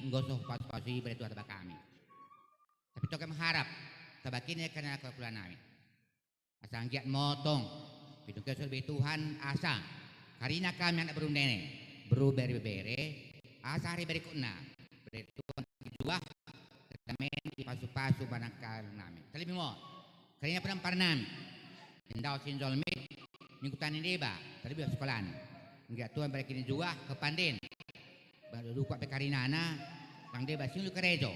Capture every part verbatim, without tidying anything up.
anggo so pasu-pasu i bere Tuhan taba hami. Tapi tong hami mangharap, taba hami na hula-hula nami. Asa anggiat ma tong, pinungkil so be Tuhan, asa karina hami anak boru Nene, boru bere, bere, asa hari berikutna bere Tuhan juah, tame di pasu-pasu manang hula nami. Terlebih mo karina pomparan nami, ndao sinjolmi, minggu tani deba, terlebih sekolah. Anggiat Tuhan bere hami juah, hepanden. Baru dukuk pe karinana, ndang deba singulu karejo.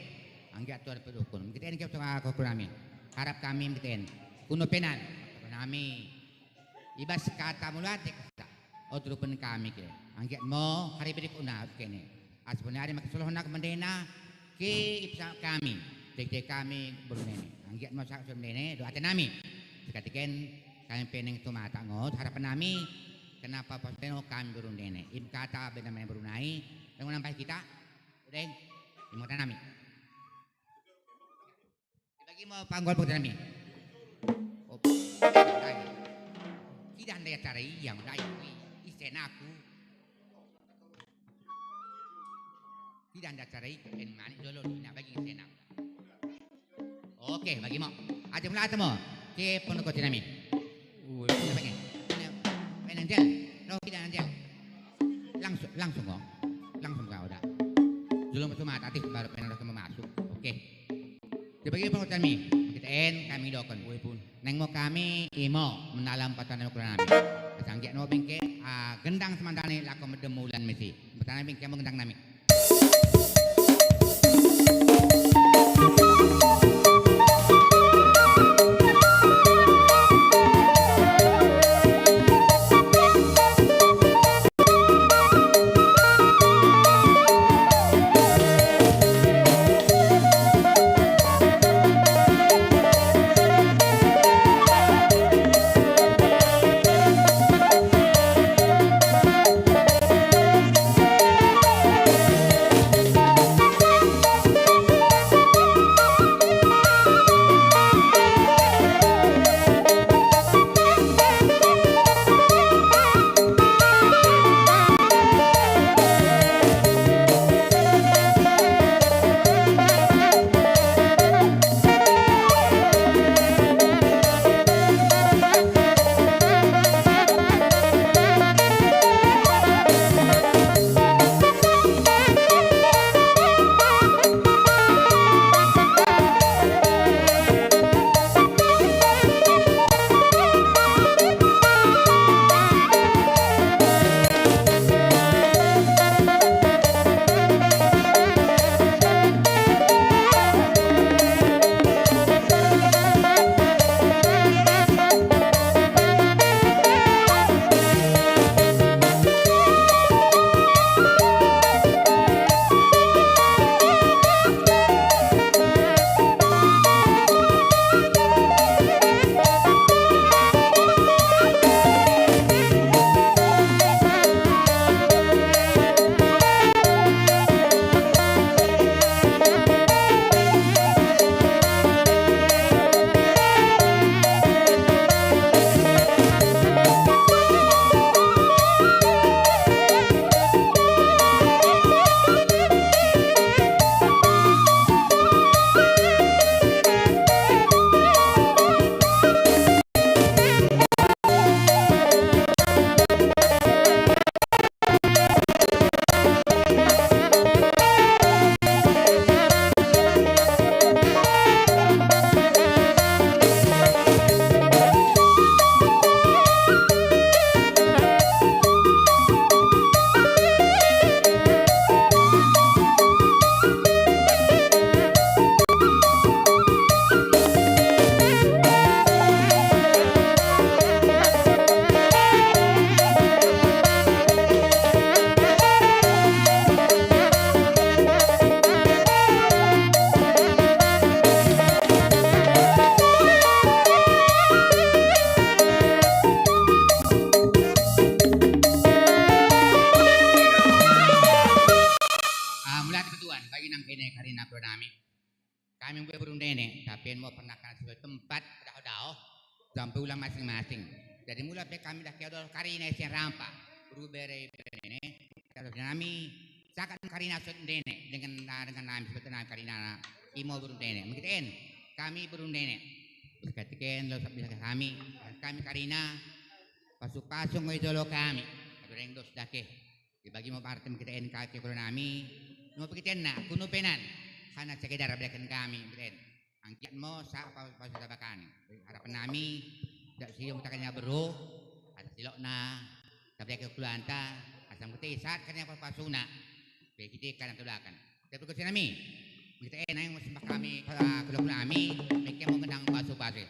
Anggiat Tuhan pedukun. Minggu tani hami, hula-hula nami. Harap hami minggu tani. Kuno penan. Nami. Ibas kata mula atik. Otrupun hami ke. Anggiat ma hari berikutna kene. Asa pe na ari mangkasolohan nami mandena ke ipsa hami. Tek-tek hami boru Nene. Anggiat ma sahat so Nene, doa te nami. Sekatiken hami pe naeng tumata ngot, harapan nami, kenapa pas teno hami boru Nene. Im kata bena main boru nai, yang menampai kita, udah, im kata nami. Bagi ma panggol pokok nami. Oh, lagi. Tidak ada acara iya, mulai. Isen aku. Tidak ada acara iya, en manik dolo, ina bagi isen aku. Oke, bagi ma. Aja mulai atamo. Ke pondok kota nami. Uwe. Pengen. Pengen jel. Roh tidak jel. Langsung, langsung kok. Langsung kau udah. Belum cuma tadi baru pengen udah mau masuk. Oke. Jadi bagi pondok kota nami. Kita en kami dokon. Uwe pun. Naeng ma hami imo mendalam patana ukuran nami. Sanggiat no bengke, ah, gendang semandani lako medem ulan misi. Patana bengke mo gendang nami. Ah, mulai kebetulan bagi nang kene karina pro nami. Kami mula boru Nene, tapi mo pernah kan sebuah tempat dah dao sampai ulang masing-masing. Jadi mula pe kami dah kedo karina sian rampa. Boru bere, bere Nene, kalau nami Sahat ma karina sude ndene, dengan, ah, dengan nami, seperti nami karina, imo boru ndene. Mangkite en, kami boru ndene. Terus ketika en, lo bisa kami, kami karina, pasu-pasu ngai jolo kami. Aduh, reng dos dake. Dibagi ma parti mangkite en kaki kula nami. Nunga pangkiteenna, kunu penan. Hana sekedar belikan kami, mangkite en. Anggiat ma sahat pasu-pasu tabakan. Harapan nami, tidak sio mutakan na beru, asa silokna, tabelek ke keluarga, asa mute sahat kan yang pasu-pasuna. Begitu kan yang taulakan. Tapi khusus nami, kita enang sembah kami, eh, kula-kula nami, mikir mau kenang pasu-pasu.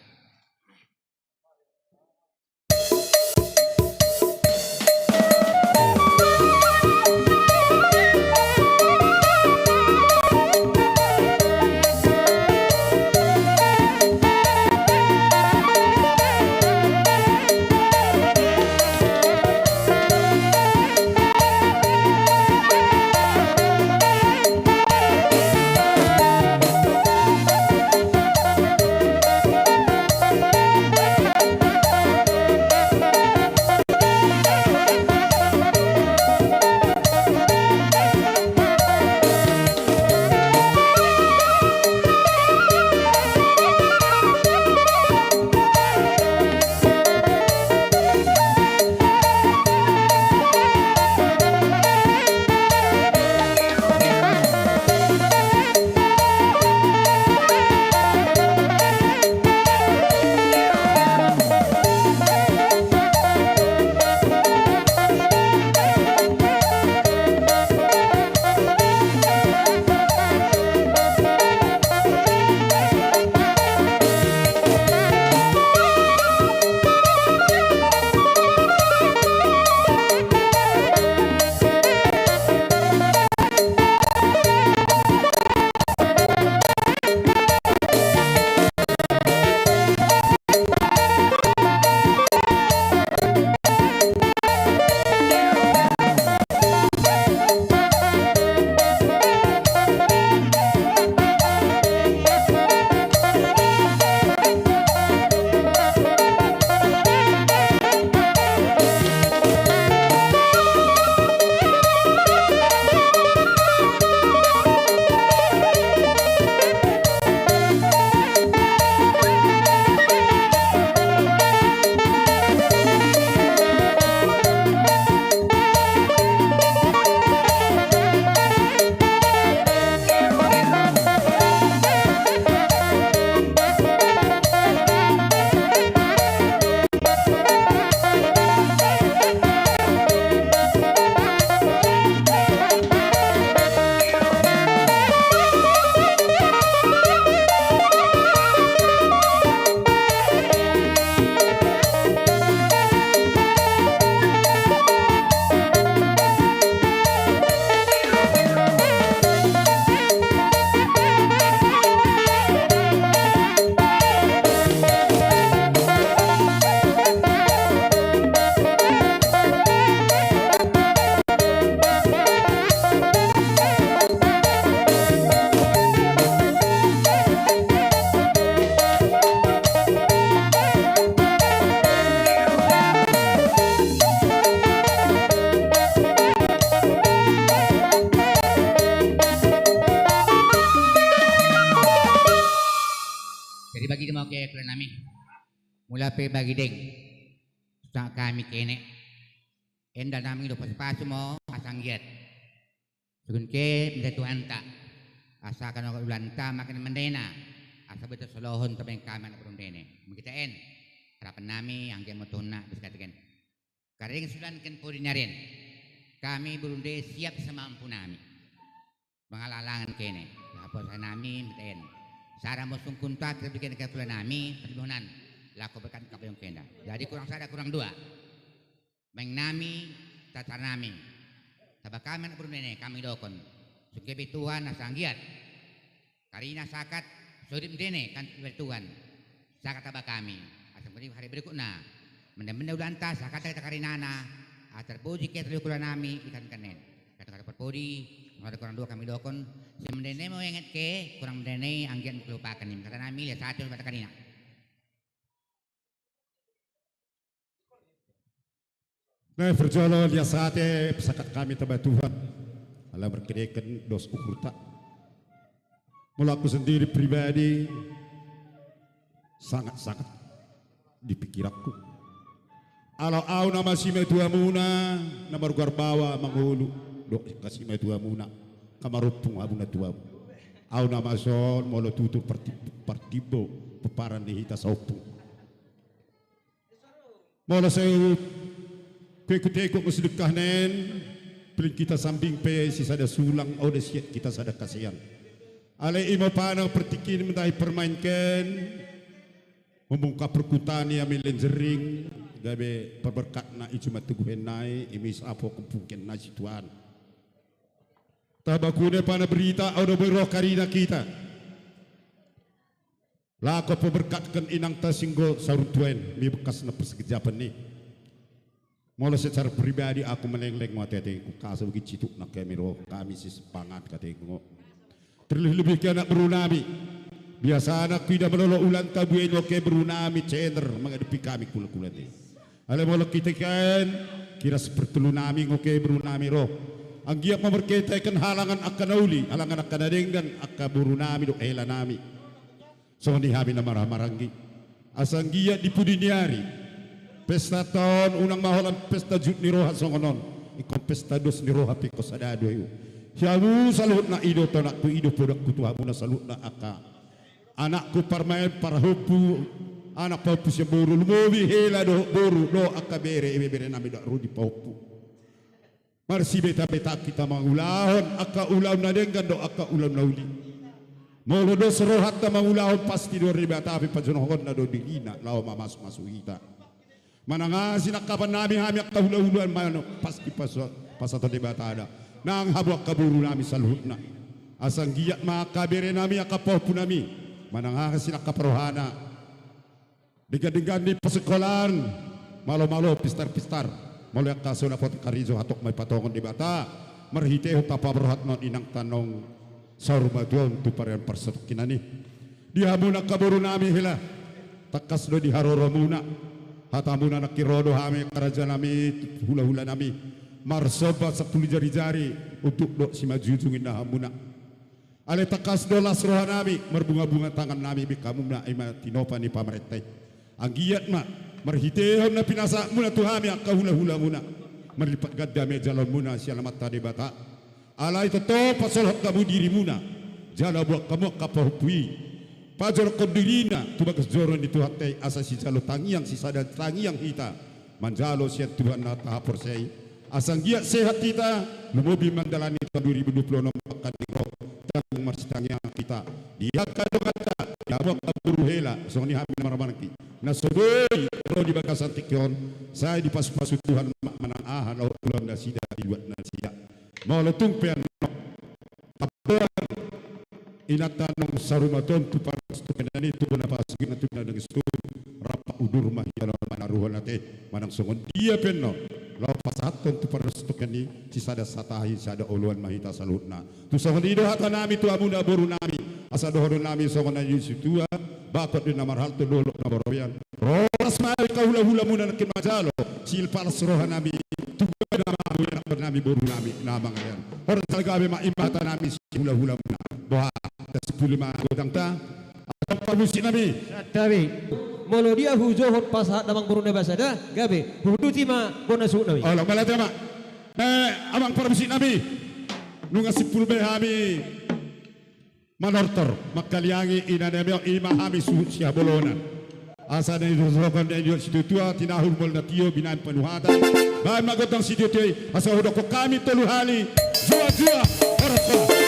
Jadi bagi mau ke kula nami. Mula pe bagi deng. Sa kami kene. Enda nami do pasu-pasu mo asa anggiat. Sugun ke minta Tuhanta. Asa kan ulanta makin mandena. Asa betul solohon tabeng kami anak boru ndene. Mangkite en. Harapan nami anggiat ma Tuhanta bisa katiken. Karing sulan ken podi naren. Kami boru ndene siap semampu nami. Manghalang-halangi kene. Haposan nami mangkite en. Sada ma sungkun ta kita bikin ke kula nami permohonan. Laku berkat kapayung kenda. Jadi kurang sada kurang dua. Baen nami, tata nami. Taba kami anak boru ndene, kami dohon. Sungke be Tuhan asa anggiat. Karina sahat, sodip ndene kan be Tuhan. Sahat taba kami. Asa mungkin hari berikutna. Mende-mende ulanta, sahat kita karinana. Asa terpuji ke terlalu kula nami, ikan kenen. Kata-kata perpodi, ada kurang dua kami dohon. Si mendene mau inget ke, kurang mendene, anggiat kelupakan ni. Kata nami, lihat satu, kata karina. Nah, parjolo lias ate, pasahat hami taba Tuhan. Pala markedekan dos ukurta. Molo aku sendiri pribadi, sangat-sangat di pikiranku. Ala au nama simatuamuna, na margoar baoa mangolu, dohot simatuamuna, angka marompung hamuna tu au. Au nama son, molo tutur parti-, partimbo, pomparan ni hita saompung. Molo sai huekut-ekut ma sidungkah na en, paling hita sambing pe sisada sulang, olo siat hita sada hasean. Alai ima panang partingkian mandahi parmainken, mamungka parkuta ni ami lenjering, gabe parberkatna i jumatuguhen nai, ima i sapo kumpungken nai situan. Tabakune pana berita, au do boi roh karina hita. Laho paberkatken inangta singgo saurtua en, mi bekas na persegejapan ni. Molo secara pribadi aku malengleng ma ateatengku, asa bogit situtu nang hami ro, hami sisepangat ateatengku. Terlebih-lebih ke anak boru nami. Biasana huida malolo ulang tabu i, oke boru nami cender, mangadopi hami kula-kula ni. Alai molo hita kan, kira sapartolu nami, oke boru nami ro. Anggiat ma marhitehon halangan angka na uli, halangan angka na denggan, angka boru nami dohot hela nami. Songon i hami na marhahamaranggi. Asa anggiat di pudi ni ari, pesta ta on unang ma holan pesta jut ni roha songon on. Ingkon pesta dos ni roha pe ingkon sada do i. Hamu saluhutna, i do tonangku, i do podangku tu hamuna saluhutna angka anakku parmaen parhompu, anak pahompu sian boru, lumobi hela dohot boru, dohot angka bere, ibebere nami dohot ro di pahompu. Marsibeta-beta hita mangulahon angka ulaon na denggan dohot angka ulaon na uli. Molo dos rohanta mangulahon, pasti do Debata pe pajonokonna do dirina laho mamasu-masu hita. Manang aha sinangkapan nami hami angka hula-hula, manang pasti paso-, pasahaton Debata da. Nang hamu angka boru nami saluhutna. Asa anggiat ma angka bere nami, angka pahompu nami, manang aha sinangkap rohana. Denggan-denggan ni pasikolaan, malo-malo pistar-pistar. Molo angka so dapotan karejo, hatop ma dipatongon Debata. Marhitehon tapaborhat non inangta naung saur matua on tu parean parsatongkinan i. Di hamuna angka boru nami hela, tangkas do di haroromuna. Hatamuna nangkin ro do hami angka raja nami, hula-hula nami, marsomba sampulu jari-jari untuk dohot simanjujung inna hamuna. Alai tangkas do las roha nami, marbunga-bunga tangan nami, baen hamuna ima tinopa ni pamarenta i. Anggiat ma marhitehon na pinasahatmuna tu hami angka hula-hulamuna, marlipat ganda ma jaloonmuna sian Amanta Debata. Alai tongtong pasolhot hamu dirimuna, jala boan hamu angka pahompu i, pajolokhon dirina tu bagas joro ni Tuhanta i, asa sijalo tangiang, sisada tangiang hita manjalo sian Tuhan na tahaporseai. Asa anggiat sehat hita, lumobi mandalani taon dua ribu dua puluh enam, angka na ro, tangiang marsitangiangan hita di angka donganta, di hamu angka boru hela, songon i hami marhahamaranggi, na so boi ro di bagasan tingki on, sai dipasu-pasu Tuhan ma manang aha na ulaon nasida di luat nasida. Molo tung pe annon, ampoan inanta naung saur matua on tu parsatongan i, tu bona pasogit na tu bona denggan i, rap udur ma hian on manaruhon ate. Manang songon dia pe annon, laho pasahathon tu parsatongan i, sisada satahi sada oloan ma hita saluhutna. Tu songon i do hata nami tu hamuna boru nami, asa dohonon nami songon na nidok ni situa: Bagot do na marhalto, dolok na marobean. Ro las ma angka hula-hulamuna nangkin manjalo, sipalas roha nami tu bona ma hamu anakkon nami, boru nami na mangalean. Horas jala gabe ma, i ma hata nami sian hula-hulamuna. Boha, tasimpuli ma godangta. Amang parmusik nami. Santabi. Molo dia hujohon pasahat amang boru na basada, gabe huhuduti ma bona suhut nami. Olo, mauliate ma. Eh, amang parmusik nami, nunga simpul be hami manortor, mangkaliangi ina nami on, i ma hami suhut sihabolonan. Asa na nidokhon na nidok ni situa-tua: Tinahul molo na tio, binahen panuhatan. Baen ma gondang situa-tua i, asa hudokhon hami tolu hali: Jua-jua, horas-horas.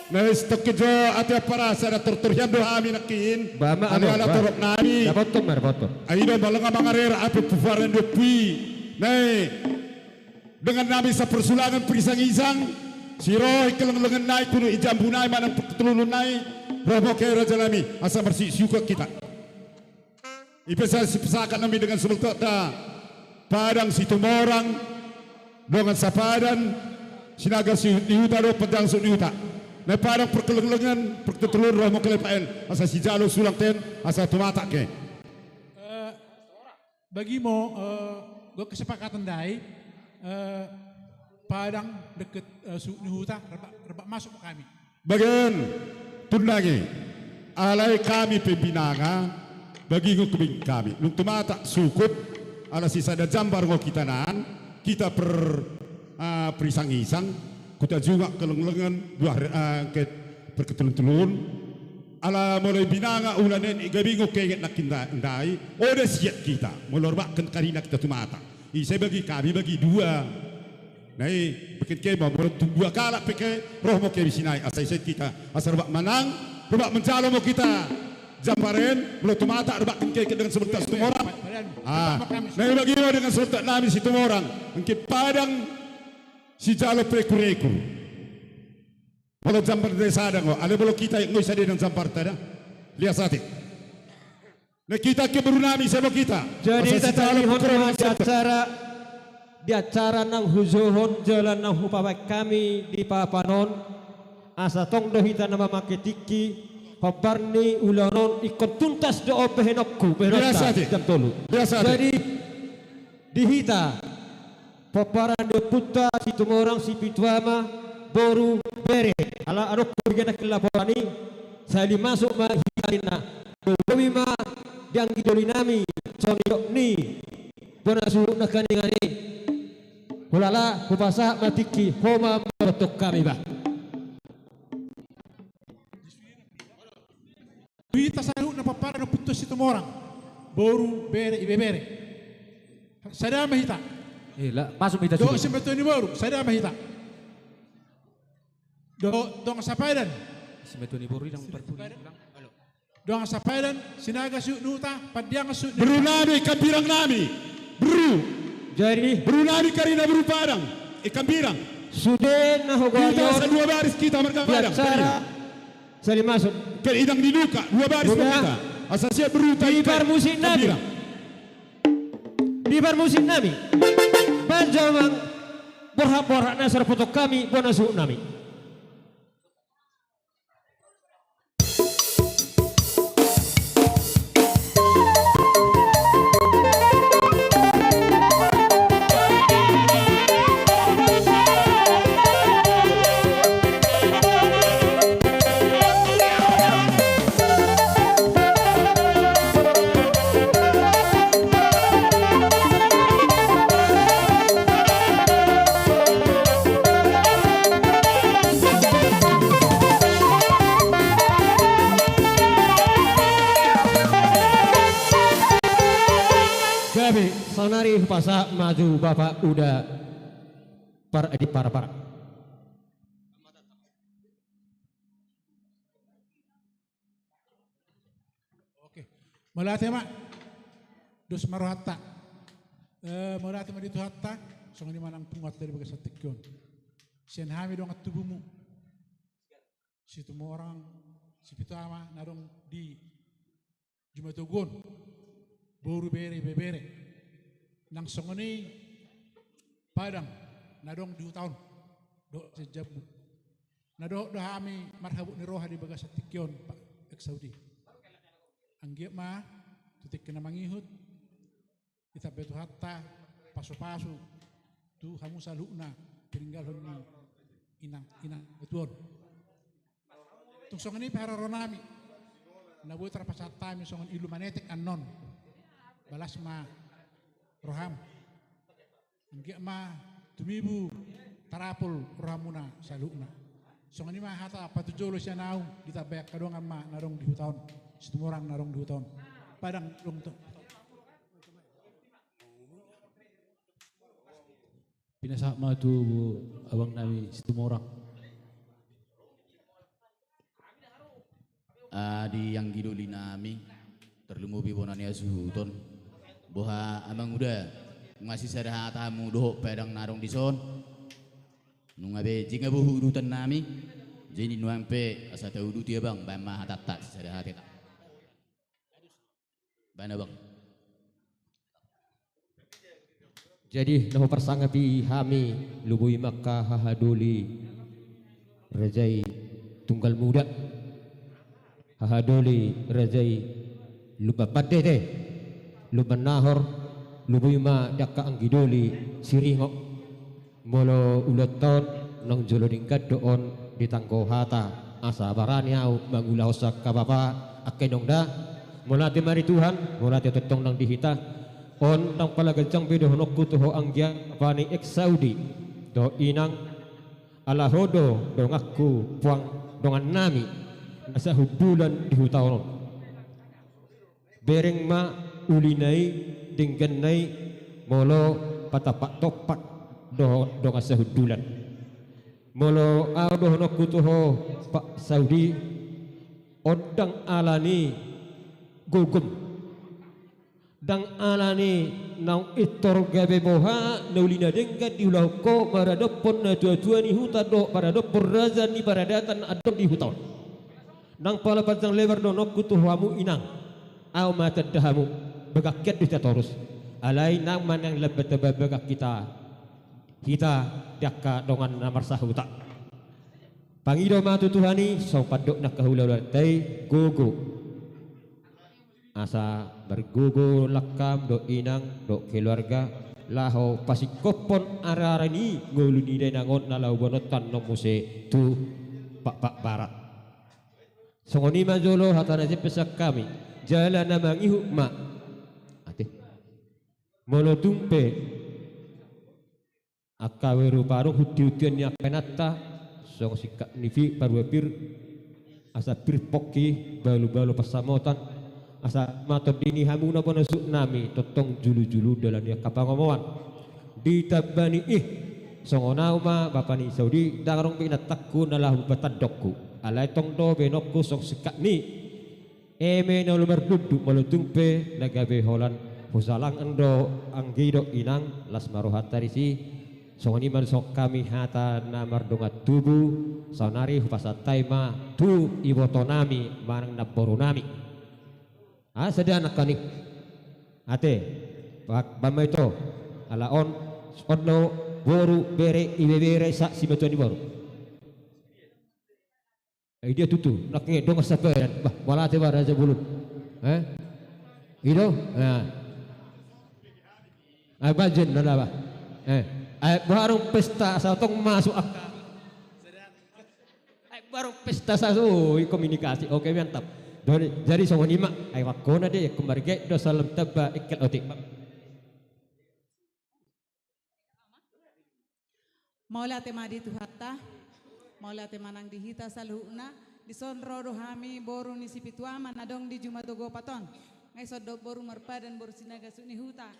Na i, sitongkin jo ate ampara, sada tortor hian do hami nangkin. Ba ma, ala-ala torop nami. Dapothon ma, dapothon. Ai do, molo nga mangarera api pupuaran do pui. Na i, dongan nami saparsulangan, parisangisang, sirohi kelenglengan nai, kunu i jambu nai manang putulun nai, romo ke raja nami, asa marsiusukan hita. I pe sai sipasahat nami dongan saborngin ta, Padang Situmorang, dongan sapadan, Sinaga Sihut ni Huta dohot Padang Sihut ni Huta. Naeng padang parlenglengan, parketelun, roha ma kelepaen, asa sijalo sulang ten, asa tumatak ke. Eh, bagimo, eh, gok kesepakatan dai, eh, padang deket, eh, suhut ni huta, rebak, rebak masuk kami. Bagen, tundangi. Alai kami pe binanga, bagingon kebing kami. Dung tumatak sukut, ala sisada jambar ngo kita nan, kita per, ah, perisangisang, huta jungak kelenglengan, dua hari, ah, ke, perketelun-telun. Ala molo binanga ulanen i gabe ngo kenget nangkin da-, ndai, oda siat kita, molo rebakkan karina kita tumatak. Ise bagi kami bagi dua. Nai, pekit ke ma, molo tung dua kalak pe ke, roh ma ke di sinai, asa ise kita, asa rebak manang, rebak manjalo ma kita. Jambaren, molo tumatak, rebak ke dengan sebentar Situmorang. Ah, nai bagi ma dengan sebentar nami Situmorang. Engke padang sijalo perekur-ekur. Molo jambar dai sada ngo, ale molo kita ngo i sada dengan jambar tada. Lias ate. Na kita ke boru nami, siapa kita? Jadi, asa sijalo tadi hormat di acara, di acara nang hujohon jala nang hupabaen hami di papan on, asa tong do hita na mamangke tingki, hombar ni ulaon on ingkon tuntas do on behenonku, behenonta, jam tolu. Jadi, di hita, pomparan ni ompunta Situmorang Sipitu Ama, boru, bere. Ala adong hurigan nangkin laporan i, sahali masuk ma hita ninna. Dohonon ma di anggi doli nami, songon i dok ni bona suhut nangkaningan i. Hulala, hupasahat ma tingki, ho ma manontong hami bah. Hita saluhutna pomparan ni ompunta Situmorang, boru, bere, ibebere. Sada ma hita. Eh, la, masuk ma hita. Dohot simbatuan ni boru, sada ma hita. Dohot dongan sapadan. Simbatuan ni boru i dang parpudi. Dongan sapadan, Sinaga suhut ni huta, Pandiangan suhut ni huta. Boru nami, Ikambirang nami. Boru. Jadi, boru nami karina boru Padang, Ikambirang. Sude na hugoari on. Kita asa dua baris kita marga Padang, karina. Sahali masuk. Ke idang di duka, dua baris ma hita. Asa siap berhutang. Di parmusik nami. Di parmusik nami. Panjomang borhat-borhat na sarapoton hami, bona suhut nami. Gabe, saonari hupasahat ma tu Bapak Uda Par-, di Parapara. Oke. Mauliate ma. Dos ma rohanta. Eh, mauliate ma di Tuhanta. Songon i ma nang punguanta di bagasan tingki on. Sian hami dongan tubumu, Situmorang Sipitu Ama na adong di Jumatugu on, boru, bere, ibebere. Nang songon i Padang na adong di huta on dohot sian jambu. Na dohot do hami marhabot ni roha di bagasan tingki on, Pak Eksaudi. Anggiat ma tu tingki na mangihut ditambai Tuhanta pasupasu tu hamu saluhutna, pininggalhon ni inang, inang tubu on. Tung songon i pe haroro nami, na boi tarpasahat hami songon ilu manetek annon. Balas ma roham. Anggiat ma tumibu tarapul rohamuna saluhutna. Songon i ma hata patujolo sian ahu, ditambai angka dongan ma na adong di huta on, Situmorang na adong di huta on, Padang na adong tu. Pinasahat ma tu abang nami Situmorang. Ah, di anggi doli nami, tarlumobi bona ni hasuhuton. Boha amang uda, nunga sisada hata hamu dohot Padang na adong dison. Nunga be jinga bohu udutan nami. Jadi nuaeng pe asa tauduti abang, baen ma hatanta sisada hata. Baen abang. Jadi na huparsangapi hami, lumobi ma angka hahadoli, raja i Tunggal muda. Haha doli raja i, lumban pande te, lumban nahor, luboi ma di angka anggi doli Siringot. Molo ulaonta on, naung jolo denggan do on ditanggo hata, asa barani ahu mangulahon sian angka bapa, angka inong da. Mauliate ma di Tuhan, mauliate tongtong nang di hita. On ndang pola ganjang be dohononku tu ho anggia, bapa ni ex Saudi dohot inang, ala ho do donganku, puang dongannami na sahundulan di huta on. Bereng ma ulina i, dengganna i, molo patompak-tompak dohot dongan sahundulan. Molo ahu dohononku tu ho, Pak Saudi, on ndang ala ni gogom, ndang ala ni naung pintor gabe boha na uli na denggan diulahon ho maradophon natua-tua ni huta dohot maradophon raja ni paradatan na adong di huta on. Ndang pola panjang lebar dohononku tu hamu inang, ahu ma tanda hamu, bagak hian do hita torus. Alai nang manang lambat tamba bagak hita, hita di angka dongan na marsahuta. Pangido ma tu Tuhan i, songon pandok ni angka hula-hulanta i, gogo. Asa margogo langkam dohot inang dohot keluarga, laho pasingkophon arani ngolu ni dainang on na laho boanonta annon muse tu Pakpak Barat. Songon i ma jolo hata na jempek sian hami, jala na mangihut ma. Ate. Molo tung pe angka beru parung hunti-huntian ni angka inanta, songon singkat ni pi-, paruapir, asa pir pongki, balu-balu pansamotan, asa ma tondi ni hamu na bona suhut nami, tongtong julu-julu dalan ni angka pangomoan. Ditamba ni i, songon ahu ma, bapa ni Saudi, ndang adong be inantangku na laho patandokku. Alai tong do baenonku songon singkat ni eme na olo marlundu, molo tung pe na gabe holan husalang ando anggi dohot inang, las ma rohanta disi. Songon i ma songon hami hata na mardongan tubu, saonari hupasahat hami ma tu ibotonami manang namborunami. Ah, sada nangkin i. Ate, ba-, baen ma ito, ala on, on do boru, bere, ibebere, sa-, simatua ni boru. Eh, dia tutu, nangkin dongan sabaran. Bah, mauliate bah, Raja Bolon. Eh? I do? Nah. Ai baen na bah. Eh, ai boha adong pesta, asa tong masuk angka. Ai boha adong pesta, asa, oh, i komunikasi. Oke, mantap. Jadi, jadi songon i ma, ai wakona de, kemari ge, do salam tamba, ikel otik. Mauliate ma di Tuhanta, mauliate ma nang di hita saluhutna. Dison ro do hami boru ni Sipitu Ama na adong di Jumatogo opat on. Nga ison do boru marpadan, boru Sinaga suhut ni huta.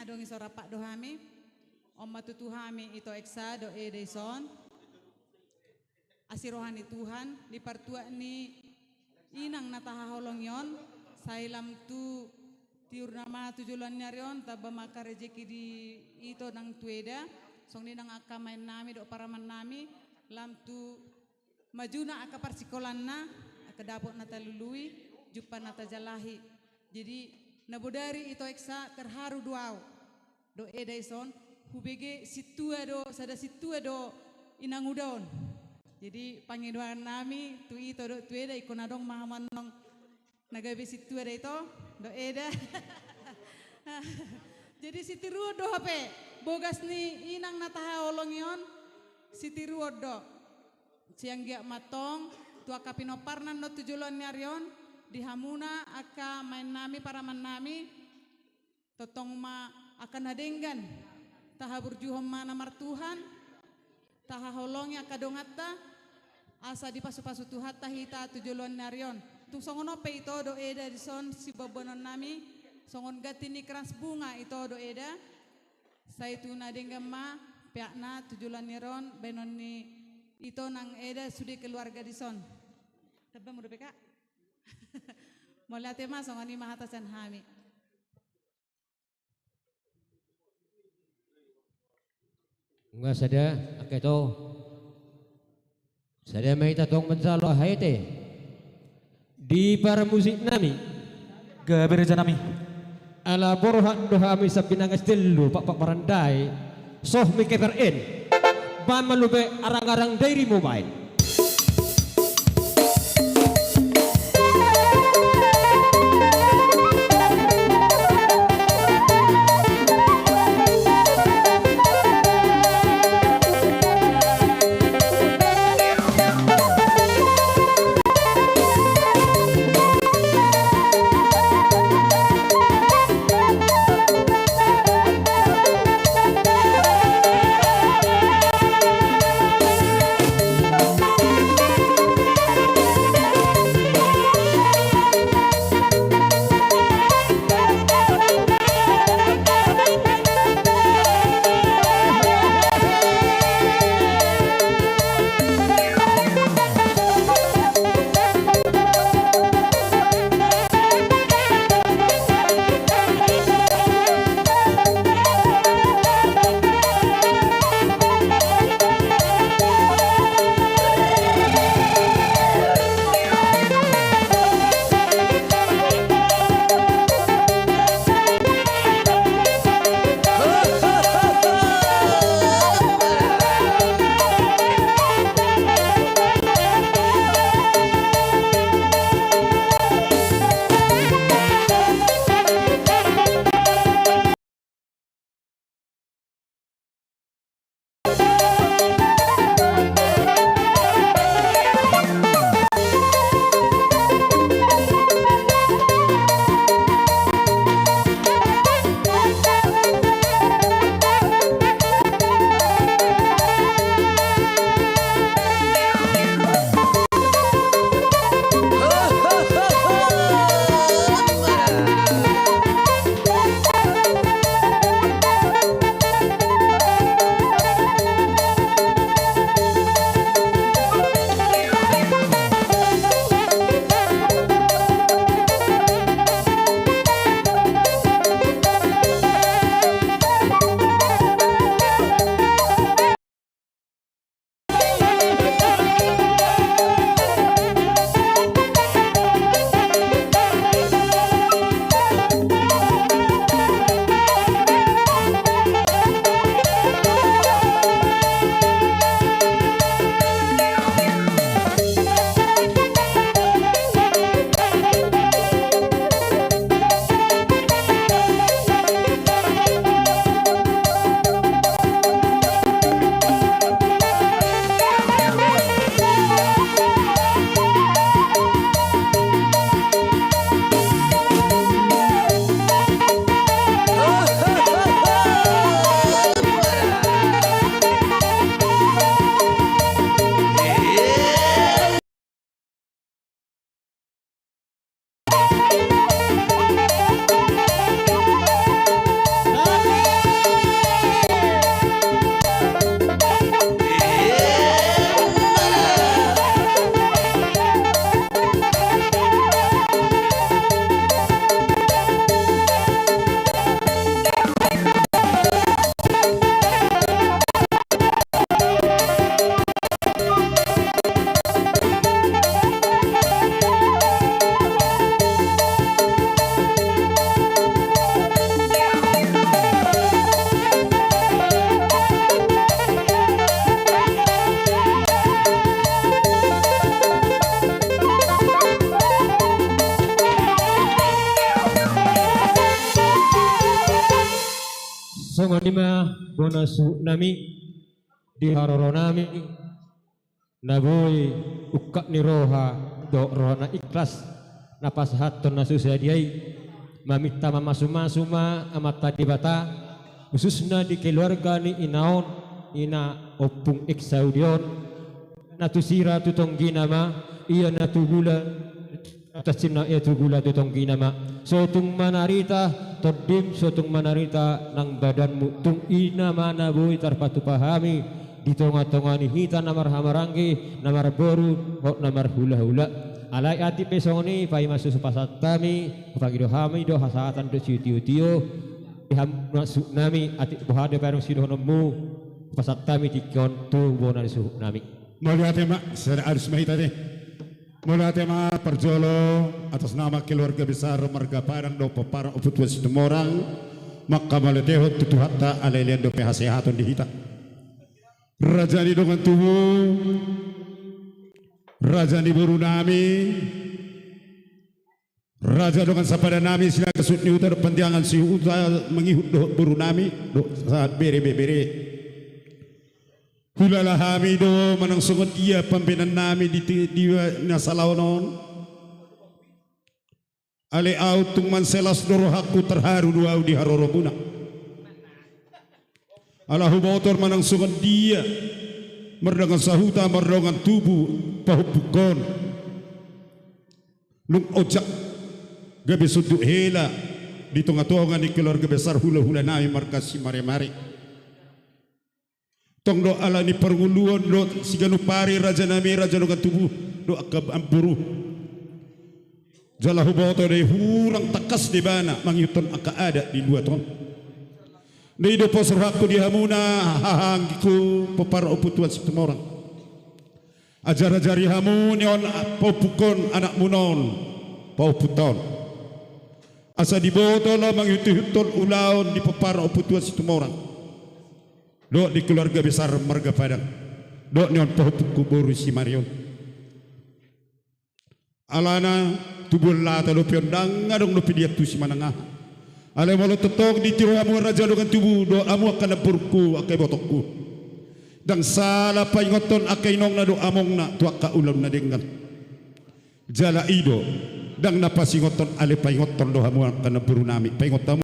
Adong i so rap do hami. On ma tutu hami ito ex dohot eda dison. Asi roha ni Tuhan, di partuat ni inang na tahaholongi on, sai lam tu tiurna ma tu joloan ni ari on, tamba ma angka rejeki di ito nang tu eda, songon i nang angka maennami dohot paramannami, lam tu majuna angka parsikolanna, angka dapot na talului, jumpang na tajalahi. Jadi, na bodari ito ex terharu do ahu. Dohot eda dison, hubege sintua do, sada sintua do inanguda on. Jadi, pangidoannami tu ito dohot tu eda, ingkon adong ma hamu annon na gabe sintua da ito, dohot eda. Jadi, sitiruon do hape, bogas ni inang na tahaholongi on, sitiruon do. Sai anggiat ma antong, tu angka pinomparna annon tu joloan ni ari on, di hamuna angka maennami, paramannami, tongtong ma angka na denggan, tahaburjuhon ma na martuhan, tahaholongi angka donganta, asa dipasu-pasu Tuhanta hita tu joloan ni ari on. Tung songon on pe ito dohot eda dison siboanboanonnami, songon ganti ni krans bunga ito dohot eda, sai tu na denggan ma peakna tu joloan ni ari on, baenon ni ito nang eda sude keluarga dison. Tamba muna dope, Kak. Mauliate ma, songon i ma hata sian hami. Nga sada, angka ito. Sada ma hita tong manjalo haete. Di parmusiknami. Gabe rajanami. Ala borhat do hami sambinanga sitellu, Pakpak Marandai. Soh mi keper en. Baen ma lupe arang-arang dairimu baen. Songon i ma bona suhut nami di haroro nami, na boi ungkap ni roha dohot roha na ikhlas na pasahathon na so sadia i. Maminta mamasumasu ma Amanta Debata, khususna di keluarga ni ina on, ina Ompung X Saudi on, na tu sira tu tonggina ma, ia na tu gula, tasinna ia tu gula tu tonggina ma. Sotung manarita tondim, sotung manarita nang badanmu, tung ina ma na boi tarpatupa hami di tongatonga ni hita na marhahamaranggi, na marboru dohot na marhulahula. Alai atik pe songon i, paima so hupasahat hami, hupangido hami do hasahatan dohot sitiotio di hamu na suhut nami, atik boha do pe adong sidohononmu, hupasahat hami tingki on tu bona ni suhut nami. Mauliate ma, sada alus ma hita ate. Mauliate ma parjolo atas nama keluarga besar marga Padang dohot pomparan Ompu Tuan Situmorang, manghamauliatehon tu Tuhanta alai lean dope hasehaton di hita. Raja ni dongan tubu, raja ni boru nami, raja dongan sapada nami, Sinaga suhut ni huta dohot Pandiangan suhut huta, mangihut dohot boru nami dohot sahat bere, bebere. Hulala hami do manang songon dia pambahenan nami di, di, di na salaon on. Alai ahu tung manselas do rohangku, terharu do ahu di haroromuna. Ala huboto manang songon dia mardongan sahuta, mardongan tubu pahompungkon. Nunga ojak gabe sundut hela di tongatonga ni keluarga besar hulahula nami marga Simaremare. Tong do ala ni parngoluon dohot siganup ari raja nami, raja dongan tubu dohot angka namboru. Jala huboto do i hurang tangkas do ibana mangihuthon angka adat di luat on. Di i do pos rohangku di hamuna, hahaanggingku, pomparan Ompu Tuan Situmorang. Ajarajari hamu ni on pahompungkon, anakmuna on, pahompunta on, asa diboto laho mangihuthon ulaon di pomparan Ompu Tuan Situmorang dohot di keluarga besar marga Padang dohot ni on pahompungku boru Simarion. Alana tubuan lata dope on, ndang adong dope diantusi manang aha. Alai molo tongtong ditiru hamu raja dongan tubu dohot hamu angka namborungku, angka ibotongku, ndang sala paingothon angka inongna dohot amongna tu angka ulaon na denggan. Jala i do, ndang na pasingothon, alai paingothon do hamu angka namboru nami, paingot hamu